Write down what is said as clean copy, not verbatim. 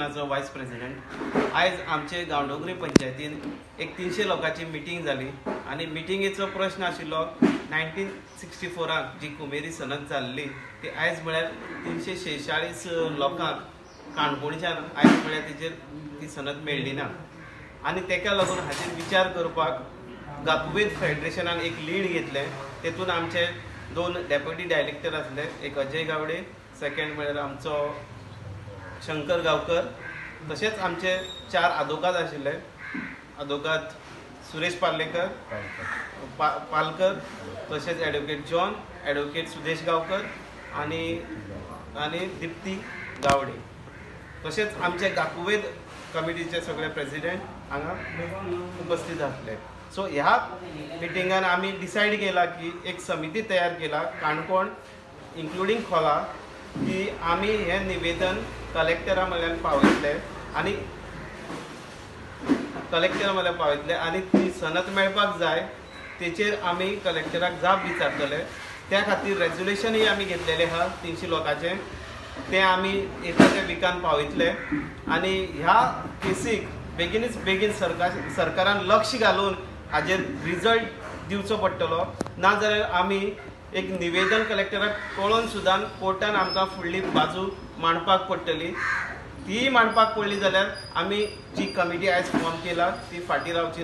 फेडरेशनाचो voice president. आयज आमचे गांवडोंगरी पंचायतीन एक 300 लोकांची मिटींग जाली आनी मिटिंगेचो प्रश्न आशिल्लो, 1964 जी कुमेरी सनद जाल्ली ती आयज म्हळ्यार 346 लोकांक काणकोणच्यान आयज म्हळ्यार तेजेर ती सनद मेळ्ळी ना. आनी तेका लागून हाचेर विचार करपाक गाकुवेध फेडरेशनान एक लीड घेतलें. तेतून आमचे दोन डेप्युटी डायरेक्टर आसले, एक अजय गावडे, सेकंड म्हळ्यार आमचो शंकर गांवकर. तशेंच आमचे चार आदोगाद आशिल्ले, आदोगाद सुरेश पार्लेकर पालकर, तशेंच advocate John, advocate Sudesh Gaonkar आनी आनी दिप्ती गावडे. तशेंच आमचे गाकुवेध कमिटीचे सगळे प्रेसिडेंट हांगा उपस्थित आसले. सो ह्या मिटिंगान आमी डिसायड केला की एक समिती तयार केला, काणकोण इन्क्लुडींग खोला, की आमी हें निवेदन कलेक्टरा म्हळ्यार पावयतले आनी कलेक्टरा म्हळ्यार पावयतले आनी ती सनद मेळपाक जाय, तेचेर आमी कलेक्टराक जाप विचारतले. त्या खातीर रेजोल्युशनूय आमी घेतलेलें आहा 300 लोकांचें, तें आमी येता त्या विकान पावयतले. आनी ह्या केसीक बेगीनच बेगीन सरकारान लक्ष घालून हाजेर रिजल्ट दिवचो पडटलो, नाजाल्यार आमी एक निवेदन कलेक्टराक कळोवन सुद्दां कोर्टान आमकां फुडली बाजू मांडपाक पडटली. ती मांडपाक पडली जाल्यार आमी जी कमिटी आयज फॉर्म केला ती फाटीं रावची ना.